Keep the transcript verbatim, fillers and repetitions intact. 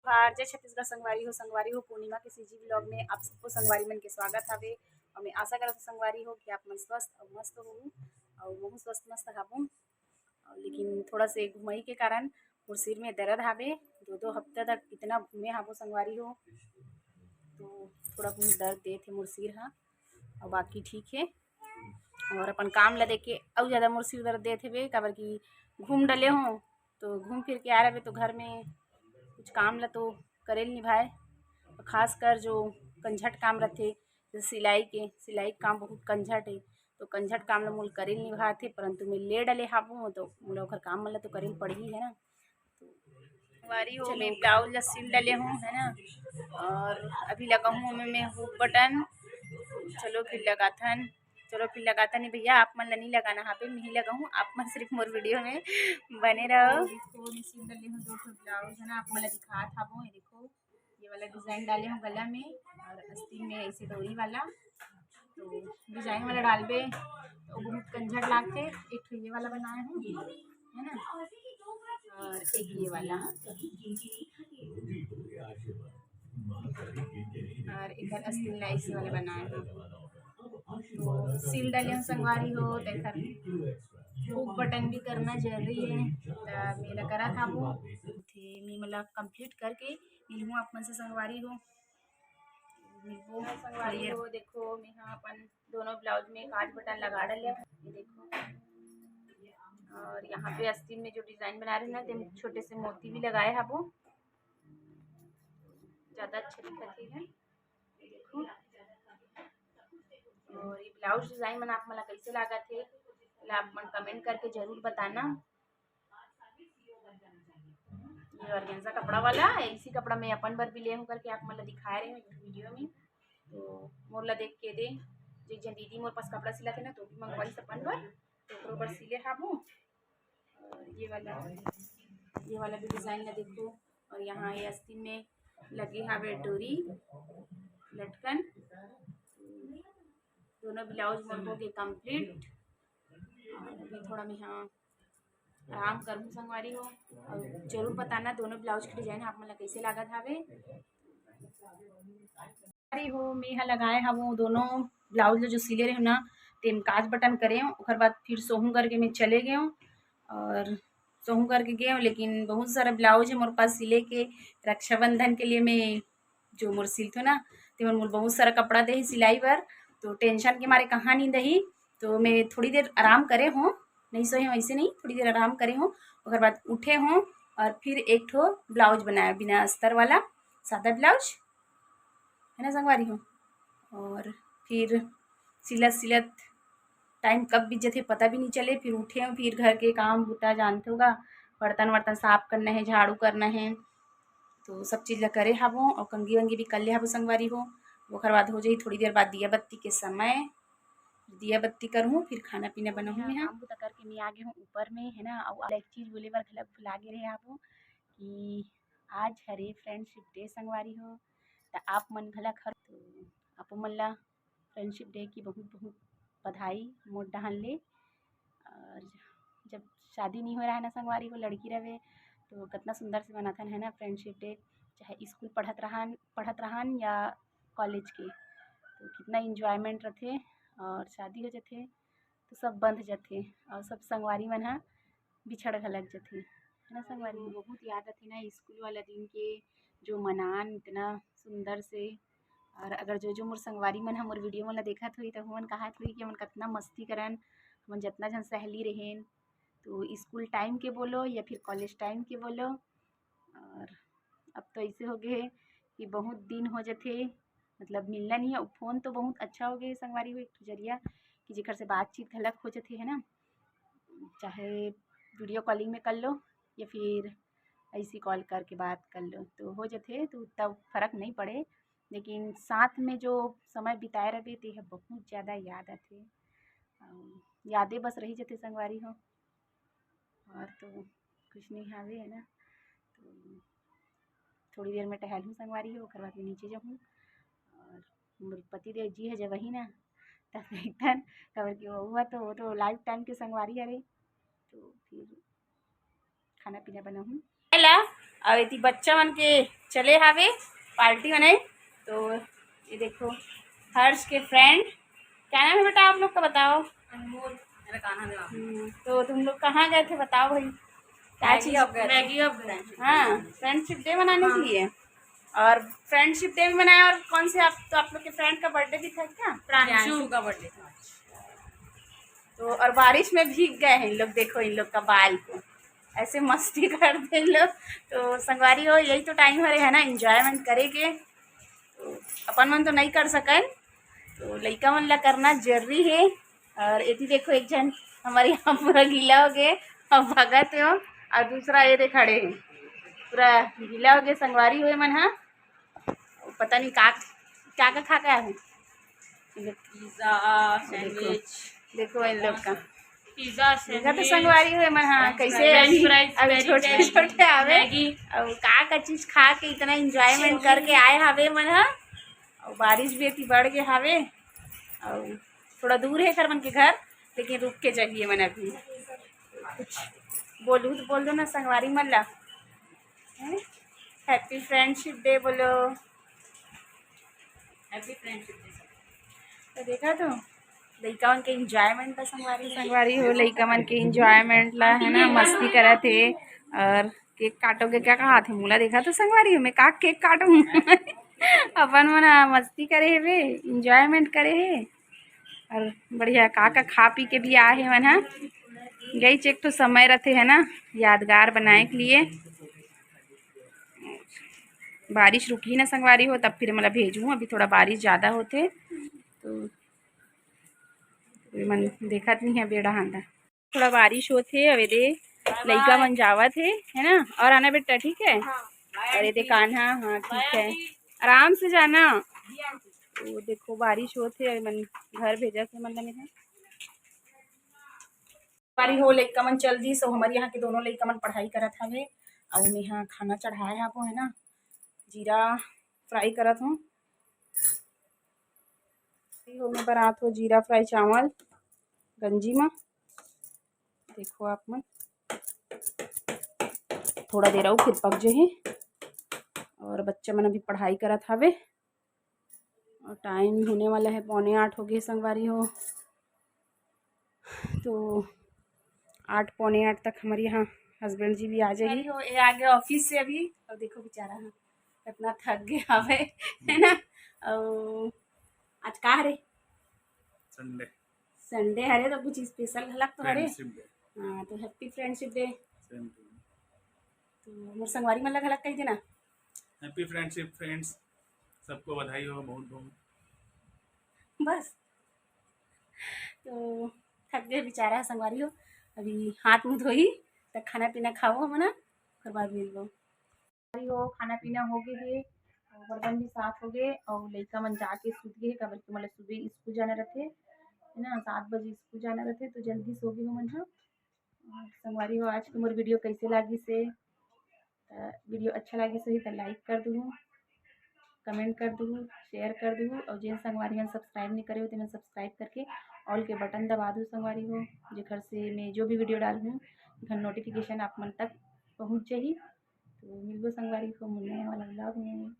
नमस्कार, जय छत्तीसगढ़ संगवारी हो। संगवारी हो, पूर्णिमा के सीजी ब्लॉग में आप सबको संगवारी मन के स्वागत हवे। और मैं आशा करत हूँ संगवारी हो कि आप मन स्वस्थ और मस्त हो, और महू स्वस्थ मस्त हाबू। और लेकिन थोड़ा से घुमई के कारण मोर सिर में दर्द हावे। दो दो हफ्ता तक इतना घूमे हाबो संगवारी हो, तो थोड़ा बहुत दर्द देथे मोर सिर हा, और बाकी ठीक है। और अपन काम ला देख के अउ ज़्यादा मोर सिर दर्द देथे बे, काबर कि घूम डले हों, तो घूम फिर के आ रहे तो घर में कुछ काम ला तो करे ल निभाए। खासकर जो कंझट काम रथे, जैसे सिलाई के, सिलाई के काम बहुत कंझट है, तो कंझट काम ला मोल करे ल निभाथे, परंतु मैं ले डले हाबू, तो मोला ओखर काम मन ला तो करे ल पड़ही, है ना। तो संगवारी हो, मैं ब्लाउज ला सिल डले हूँ, है ना। और अभी लगाहूँ मैं, मैं हुक बटन। चलो फिर लगाथन, चलो फिर लगाथन। नहीं भैया, आप मन ला नहीं लगाना, यहाँ पे मैं ही लगाहूँ, आप मन सिर्फ मोर वीडियो में बने रहो। तो मैं सिल डले हूँ दो ठो ब्लाउज, है ना, आप मन ला दिखात हाबो। ये देखो, ये वाला डिजाइन डाले हूँ गला में, और आस्तीन में ऐसे डोरी वाला। तो डिजाइन वाला डालबे तो बहुत कंझट लागथे। एक ठो ये वाला बनाए हूँ, है ना, और एक ये वाला, और एक आस्तीन ला ऐसे वाला बनाए हूँ। तो सिल डले हूँ संगवारी हो, तो एकर हुक बटन भी करना जरूरी है। तो मेरा करा था वो, थे मैं मतलब कंप्लीट करके मिलूँ आप मन से संगवारी हो। मिलबो संगवारी हो। देखो, मैं यहाँ अपन दोनों ब्लाउज में काज बटन लगा डले हूँ, ये देखो। और यहाँ पे आस्तीन में जो डिजाइन बना रहे ना, ते छोटे से मोती भी लगाए हबो, ज्यादा अच्छा दिखत है, ये देखो। और ये ब्लाउज डिजाइन मन आप मन ला कैसे लागत है, आप मन कमेंट करके जरूर बताना। ये ऑर्गेन्जा कपड़ा वाला, इसी कपड़ा में अपन बर भी ले हूँ करके आप मन ला दिखाए रहे हूँ वीडियो में। तो मोर ला देख के दे, जे एक झन दीदी मोर पास कपड़ा सिला थे ना, तो भी मंगवाइस अपन बर, तो ओकरो बर सिले हाबू। और ये वाला, ये वाला भी डिजाइन ला देखो। और यहाँ ये आस्तीन में लगे हावे डोरी लटकन। दोनों ब्लाउज मोर हो गए कंप्लीट। अभी थोड़ा मैं यहाँ आराम करहूँ संगवारी हो। और जरूर बताना दोनों ब्लाउज के डिजाइन आप मन ला कैसे लागत हावे। संगवारी हो, मैं हा लगाए हवो दोनों ब्लाउज ला जो सिले रहे ना, तेम काज बटन करे हूँ, ओकर बाद फिर सोहूँ करके मैं चले गए हूँ। और सोहूँ करके गए हूँ, लेकिन बहुत सारा ब्लाउज है मोर पास सिले के, रक्षाबंधन के लिए मैं जो मोर सिलथो ना, ते मन मोर बहुत सारा कपड़ा दे हे सिलाई बर, तो टेंशन के मारे कहाँ नींद ही। तो मैं थोड़ी देर आराम करे हूँ, नहीं सोए हूँ, ऐसे नहीं, थोड़ी देर आराम करे हूँ। ओकर बाद उठे हूँ और फिर एक ठो ब्लाउज बनाया बिना अस्तर वाला, सादा ब्लाउज, है ना संगवारी हो। और फिर सिलत सिलत टाइम कब बीत जथे पता भी नहीं चले। फिर उठे हूँ, फिर घर के काम बूता जानते होगा, बर्तन वर्तन साफ करना है, झाड़ू करना है, तो सब चीज़ ला करे हाबो और कंघी वंघी भी कर ले हाबो संगवारी हो। ओकर बाद हो जाही थोड़ी देर बाद दिया बत्ती के समय, दिया बत्ती करहूँ, फिर खाना पीना बनाहूँ मैं। हाँ, काम बूता करके मैं आ गे हूँ ऊपर में, है ना। और एक चीज़ बोले बर घलक भुला गे रहे हाबो कि आज हरे फ्रेंडशिप डे संगवारी हो, त आप मन घलक हर, तो आप मन ला फ्रेंडशिप डे की बहुत बहुत बधाई मोर डहान ले। और जब शादी नहीं हो रहा है ना संगवारी हो, लड़की रहे तो कितना सुंदर से मनाथन है ना फ्रेंडशिप डे, चाहे स्कूल पढ़त रहन, पढ़त रहन या कॉलेज के, तो कितना इंजॉयमेंट रथे। और शादी हो जाथे तो सब बंध जाथे और सब संगवारी मन हा बिछड़ घलक जाथे, है ना संगवारी हो। बहुत याद आथे ना स्कूल वाला दिन के, जो मनान इतना सुंदर से। और अगर जो जो मोर संगवारी मन ह मोर वीडियो मन ला देखत होही, त हमन कहत होही कि हमन कतना मस्ती करन, हमन जतना झन सहेली रहेन, तो स्कूल टाइम के बोलो या फिर कॉलेज टाइम के बोलो। और अब तो ऐसे हो गए हे कि बहुत दिन हो जाथे, मतलब मिलना नहीं है। फ़ोन तो बहुत अच्छा हो गए हे संगवारी हो, एक ठो जरिया कि जेकर से बातचीत घलक हो जाथे, है ना, चाहे वीडियो कॉलिंग में कर लो या फिर ऐसी कॉल करके बात कर लो, तो हो जाथे, तो उतना फर्क नहीं पड़े। लेकिन साथ में जो समय बिताए रहबे, ते ह बहुत ज़्यादा याद आथे। अउ यादें बस रही जथे संगवारी हो, और तो कुछ नहीं हावे, है ना। तो थोड़ी देर में टहलहूँ संगवारी हो, ओकर बाद में नीचे जाहूँ। और मोर पति देव जी ह जब वही ना, तब देखथन, काबर कि वो, वो तो, वो तो लाइफ टाइम के संगवारी हरे। तो फिर खाना पीना बनाहूँ। ला, अउ एती बच्चा मन के चले हावे पार्टी मनाए। तो ये देखो, हर्ष के फ्रेंड, क्या नाम है बेटा आप लोग का, बताओ। अनमोल, मेरा कान्हा देवा। हम्म, तो तुम लोग कहाँ गए थे, बताओ भाई, क्या मैगी चीज़? हब गए थे। मैगी हब गए। हाँ, फ्रेंडशिप डे मनाने के लिए। और फ्रेंडशिप डे भी मनाया। और कौन से आप, तो आप लोग के फ्रेंड का बर्थडे भी था क्या? प्रांशु। प्रांशु का बर्थडे था। तो और बारिश में भीग गए हैं इन लोग। देखो इन लोग का बाल को, ऐसे मस्ती करते हैं इन लोग। तो संगवारी हो, यही तो टाइम हरे है ना एंजॉयमेंट करे के। तो अपन मन तो नहीं कर सकन, तो लइका मन ला करना जरूरी है। और एती देखो, एक झन हमारे यहाँ पूरा गीला हो गए, अब भगत हो, और दूसरा ये दे खड़े हैं, पूरा गीला हो गए संगवारी हो मन हा। पता नहीं का, क्या का खा के आए हैं। पिज्जा, देखो, सैंडविच। देखो इन लोग का। पिज्जा, देखा तो सैंडविच, संगवारी हो मन हा, कैसे फ्रेंच अभी, फ्राइज, अभी छोटे छोटे आवे। मैगी। और का का चीज खा के इतना एंजॉयमेंट करके आए हावे मन हा। और बारिश भी एती बढ़ गए हावे। और थोड़ा दूर है कर मन के घर, लेकिन रुक के जाइए मन अभी। कुछ बोलू तो बोल दो ना संगवारी मन ला। हैप्पी फ्रेंडशिप डे बोलो। Happy friendship day. तो देखा तो लइका मन के एंजॉयमेंट ला संगवारी, संगवारी हो, लइका मन के एंजॉयमेंट ला है ना, मस्ती करत हे। और केक काटोगे क्या कहा थे मोला, देखा तो संगवारी हो, मैं का केक काटूँ। अपन मन हा मस्ती करे हेबे, एंजॉयमेंट करे हे। और बढ़िया का का खा पी के भी आए हे मन हा। गई चेक तो समय रथे है ना, यादगार बनाए के लिए। बारिश रुकही ना संगवारी हो, तब फिर मैं ला भेजहूँ। अभी थोड़ा बारिश ज़्यादा होथे तो मन देखत नहीं है बेड़ा हांदा। थोड़ा बारिश होथे, अवे दे लइका मन जावत हे, है ना? और आना बेटा, ठीक है? हाँ। अरे दे कान्हा, हाँ ठीक है, आराम से जाना। वो देखो बारिश होथे, अभी मन घर भेजा से मन लगे था। बारी हो लइका मन चल दी, सो हमारे यहाँ के दोनों लइका मन पढ़ाई करत हवे। अउ मैं यहाँ खाना चढ़ाए आपको, है ना, जीरा फ्राई करत हूँ। हो मैं बनात हो जीरा फ्राई चावल गंजी मा। देखो आप मन, थोड़ा देर अउ फिर पक जाही। और बच्चा मन अभी पढ़ाई करत हवे और टाइम होने वाला है पौने आठ हो गए संगवारी हो। तो आठ पौने आठ तक हमारे यहाँ हस्बैंड जी भी आ जाएंगे। संगवारी हो, ये आ गए ऑफिस से अभी। और देखो बेचारा, हाँ, कितना थक गए हवे, है ना? और आज का हरे? संडे। संडे हरे तो कुछ स्पेशल घलक तो हरे। Friendship day. हाँ, तो happy friendship day. Same too. तो मोर संगवारी मन ला घलक कही देना। हैप्पी फ्रेंडशिप फ्रेंड्स, सबको बधाई हो बहुत बहुत। बस, तो थक गए बेचारा संगवारी हो, अभी हाथ मुंह धोही, त खाना पीना खाओ हमन, ओकर बाद मिलबो। संगवारी हो, खाना पीना हो गए हे, अउ बर्तन भी साफ हो गए, अउ लइका मन जाके सूत गए हे, काबर कि मोला सुबह स्कूल जाना रहथे, है ना, सात बजे स्कूल जाना रहथे, तो जल्दी सो गए हो मन ह। और संगवारी हो, आज के मोर वीडियो कैसे लागिस हे, त वीडियो अच्छा लागिस होही त लाइक कर दूहू, कमेंट कर दूहू, शेयर कर दूहू, और जेन संगवारी मन सब्सक्राइब नहीं करे हो, तेमन सब्सक्राइब करके ऑल के बटन दबा दू संगवारी हो, जेकर से मैं जो भी वीडियो डालहूँ, ओकर नोटिफिकेशन आप मन तक पहुँच जाही। तो मिलबो संगवारी हो, मोर नया वाला व्लॉग में।